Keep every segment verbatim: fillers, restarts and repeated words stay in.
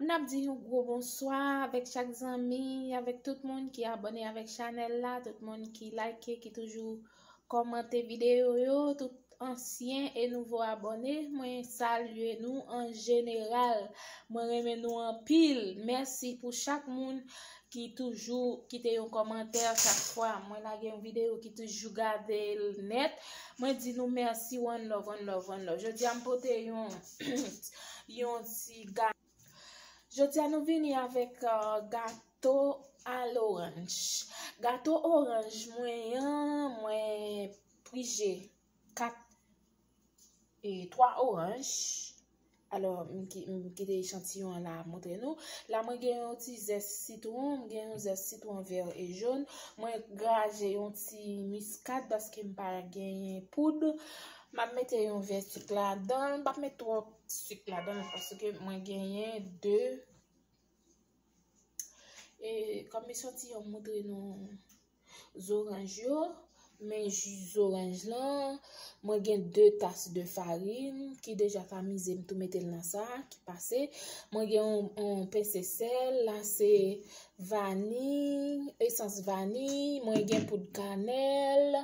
N ap di yon gwo bonswa avèk chak zanmi, avèk tout moun ki abòne avèk chanèl la, tout moun ki like, ki toujou kòmante videyo yo, tout ansyen e nouvo abòne. Mwen salye nou an jeneral. Mwen renmen nou anpil. Mèsi pou chak moun ki toujou kite yon kòmantè chak fwa mwen lage yon videyo, ki toujou gade l nèt. Mwen di nou mèsi, one love, one love, one love. Jodi a m pote yon, yon ti ga-, jodi a nou vini avèk, euh, gato a loranj. Gato oranj mwen an, mwen prije kat e twa oranj. Alò, m ki-, m kite echantiyon an la montre nou. La, mwen gen yon ti zès sitwon, m gen yon zès sitwon vè e jòn. Mwen graje yon ti miskad paske m pa genyen poud. M ap mete yon vè sik ladan l. M p ap met twòp sik ladan l paske mwen genyen de. E kòm echantiyon, m montre nou zoranj yo, men ji zoranj lan, mwen gen de tas de farin ki deja tamize, m tou mete l nan sa ki pase. Mwen gen yon, yon pense sèl, la se vani, esans vani, mwen gen poud kanèl,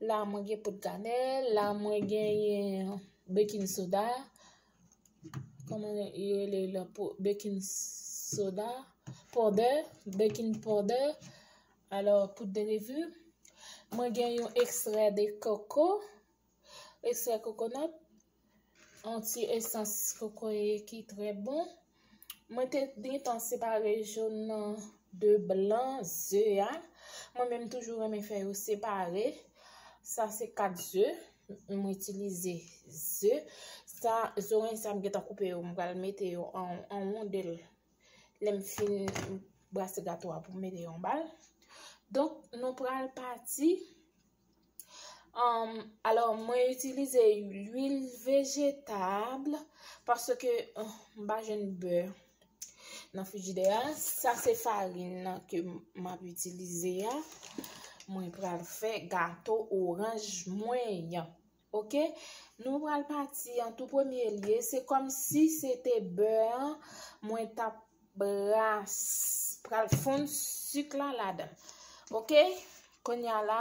la mwen gen poud kanèl, la mwen genyen baking soda, kòman yo rele l, pou baking soda, powder, baking powder, alò, poud de levure. Mwen gen yon ekstrè de koko, ekstrè kokonat, yon ti esans kokoye ki trè bon. Mwen te gentan separe jòn nan de blan ze a. Mwen menm toujou renmen fè yo separe. Sa se kat ze. Mwen itilize ze. Sa, zoranj sa m gentan koupe yo, m pral mete yo an, an wondèl. Lè m fin brase gato a pou m mete yo anba l. Donk, nou pral pati. Um, alò, mwen itilize lwil vejetab paske, uh, m pa jwenn bè nan frijidè a. Sa se farin nan ke m ap itilize a. Mwen pral fè gato oranj mwen an. Oke? Nou pral pati an tou premye lye. Se kòmsi se te bè an mwen t ap bras, pral fonn sik la ladan. Oke? Kounye a la,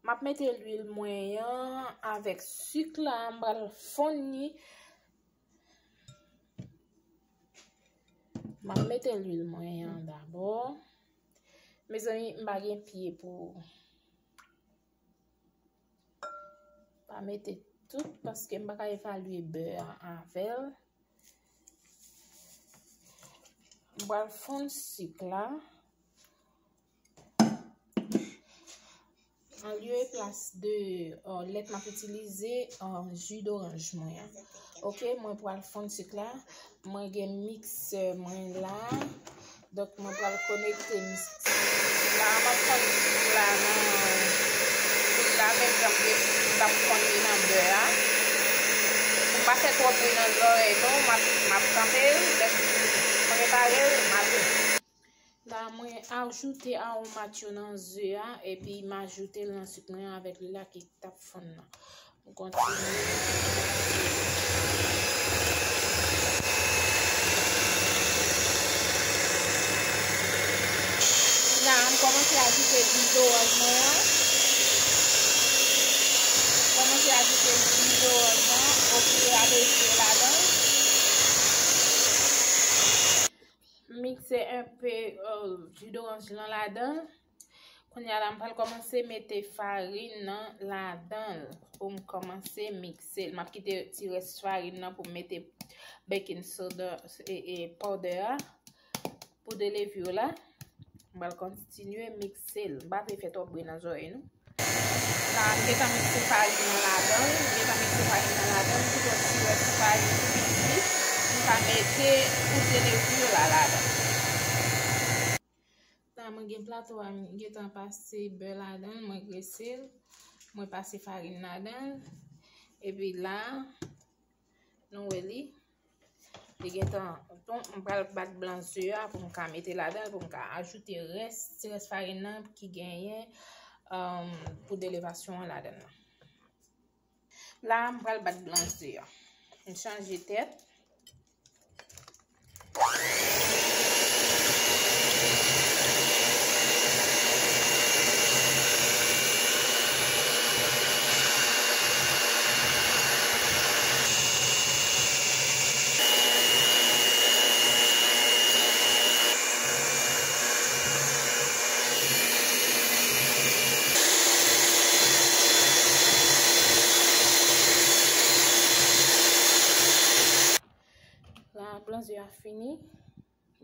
m ap mete lwil mwen an avèk sik la, m pral fonn li. M ap mete lwil mwen an dabò. Mezanmi, m pa gen pye pou, pa mete tout, paske m pa ka evalye bè a avè l. M pral fonn sik la. An lye e plas de, uh, lèt, m ap itilize, uh, ji doranj mwen an. Oke, mwen pral fonn sik la. Mwen gen miksè mwen la. Donk, mwen pral konekte miksè la. M ap fonn sik la nan poud la, menm jan m te, m t ap fonn li nan bè a. Pou m pa fè twòp bri nan zòrèy nou, m ap, m ap kanpe l. Lè m fin prepare l, m ap La, mwen ajoute awomat yo nan ze a, epi m ajoute l nan sik mwen avèk lwil la ki t ap fonn nan. M kontinye. La, m kòmanse ajoute ji doranj mwen an. Kòmanse ajoute ji doranj lan, ofiramezyè ladan l. Mikse enpe, euh, ji doranj lan ladan l. Kounye a la, m pral kòmanse mete farin nan ladan l pou m kòmanse mikse l. M ap kite ti rès farin nan pou m mete baking soda e, e powder a, poud levure la. M pral kontinye mikse l. M pa vle fè twòp bri nan zòrèy nou. La, m gentan mikse farin nan ladan l. M gentan mikse farin nan ladan l. M kite yon ti rès farin tou piti. M ka mete poud levure la ladan l. La, mwen gen plato a, m gentan pase bè ladan l, mwen grese l. Mwen pase farin ladan l. Epi la, nou wè li. Li gentan, bon, m pral bat blan ze a pou m ka mete ladan l, pou m ka ajoute rès, ti rès farin nan ki genyen, um, poud elevasyon an ladan l lan. La, m pral bat blan ze a. M chanje tèt.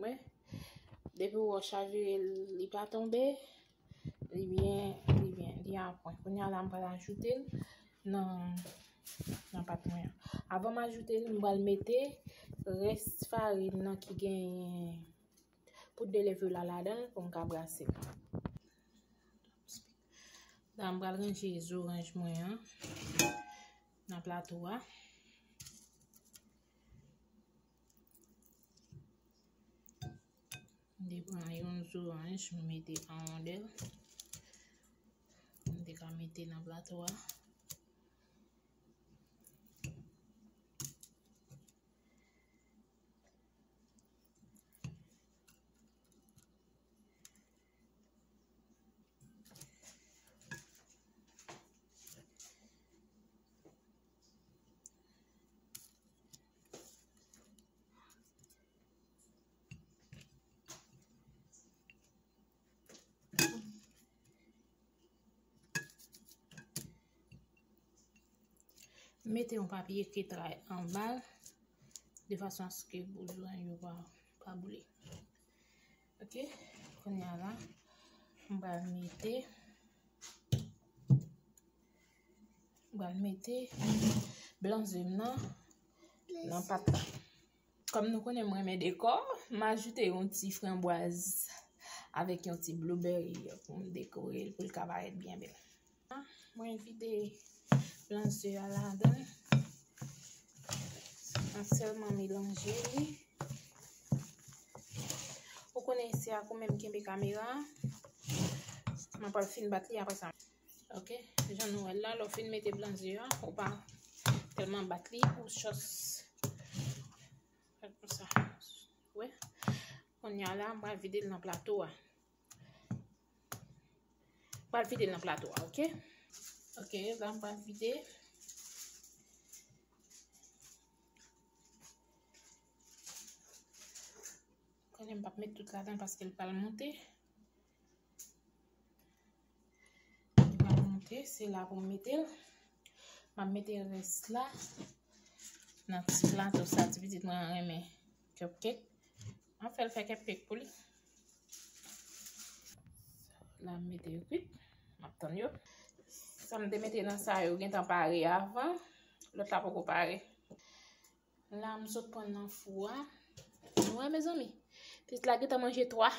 Wi. Depi w chavire l, li pa tonbe, li byen, li byen, li apwen. Kounye a la, m pral ajoute l nan, nan pat mwen an. Avan m ajoute l, m pral mete rès farin nan ki genyen poud de levure la ladan l pou m ka brase l. La, m pral ranje zoranj mwen an nan plato a. M te pran yon zoranj, m mete an wondèl. M te ka mete nan plato a. Mete yon papye ketray anba l, de fason aske bouzwen yo pa, pa boule. Ok, kounye a la, m pral mete, m pral mete blan ze m nan, nan pat la. Kòm nou konnen m renmen dekò, m ajoute yon ti franbwaz avèk yon ti blueberry pou m dekore l, pou l ka parèt byen bèl. Mwen vide blan ze a ladan. Mwen sèlman melanje li. Ou konnen se ak ou menm kenbe kamera. Mwen pral fin bat li apre sa. Ok, jan nou wè l la, lè w fin mete blan ze a, ou pa tèlman bat li, ou just fè l konsa. Wè, kounye a la, m pral vide l nan plato a. M pral vide l nan plato a, ok? Ok, la m pral vide. Konnen m p ap met tout ladan paske l pral monte. Li pral monte, se la pou m mete l. M ap mete rès la nan ti plato sa, ti pitit mwen renmen cupcake. M ap fè l fè cupcake pou li. La m mete yo kwit. M ap tann yo. Sa m te mete nan sa yo gentan pare avan. Lòt la poko pare. La m sot pran nan fou a. Nou wè, mezanmi? Pitit la gentan manje twa.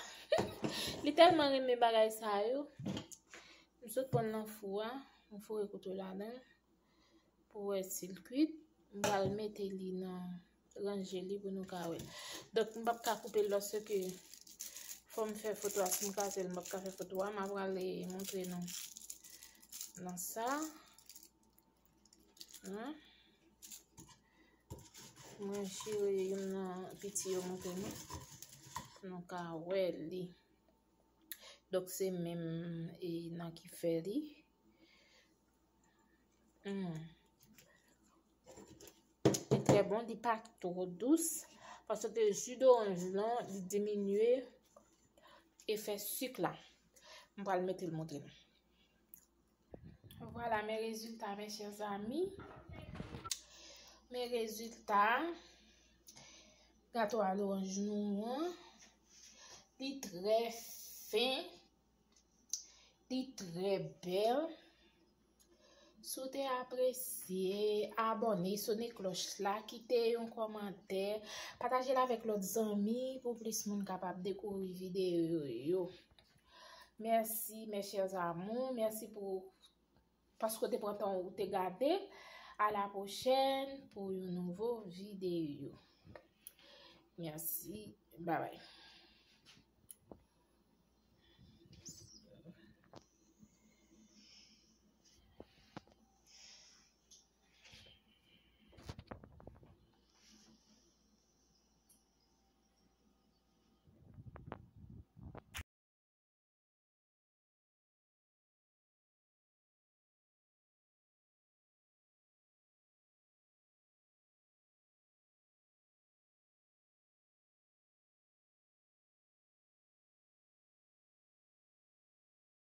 Li tèlman renmen bagay sa yo. M sot pran nan fou a. M foure kouto ladan l. Pou wè si l kwit. M pral mete li nan, ranje li pou nou ka wè. Donk, m p ap ka koupe l paske fò m fè foto a, si m kraze l, m p ap ka fè foto a. M ap prale montre nou nan sa. Hein? Mwen chire youn nan piti yo montre nou. Pou nou ka wè li. Donk, se menm e nan ki fè li. Hmm. Li trè bon, li pa twò dous, paske ji doranj lan, li diminye efè sik la. M pral mete l montre nou. Voilà mes résultats, mes chers amis. Mes résultats. Gato a loranj nou an. Li trè fen. Li trè bèl. Si w te apresye, abòne, sone klòch la, kite yon kòmantè, pataje l avèk lòt zanmi pou plis moun kapab dekouvri videyo yo. Mèsi, mes chers amours. Mèsi pou, paske w te pran tan ou te gade. A la pwochèn pou yon nouvo videyo. Mèsi. Babay.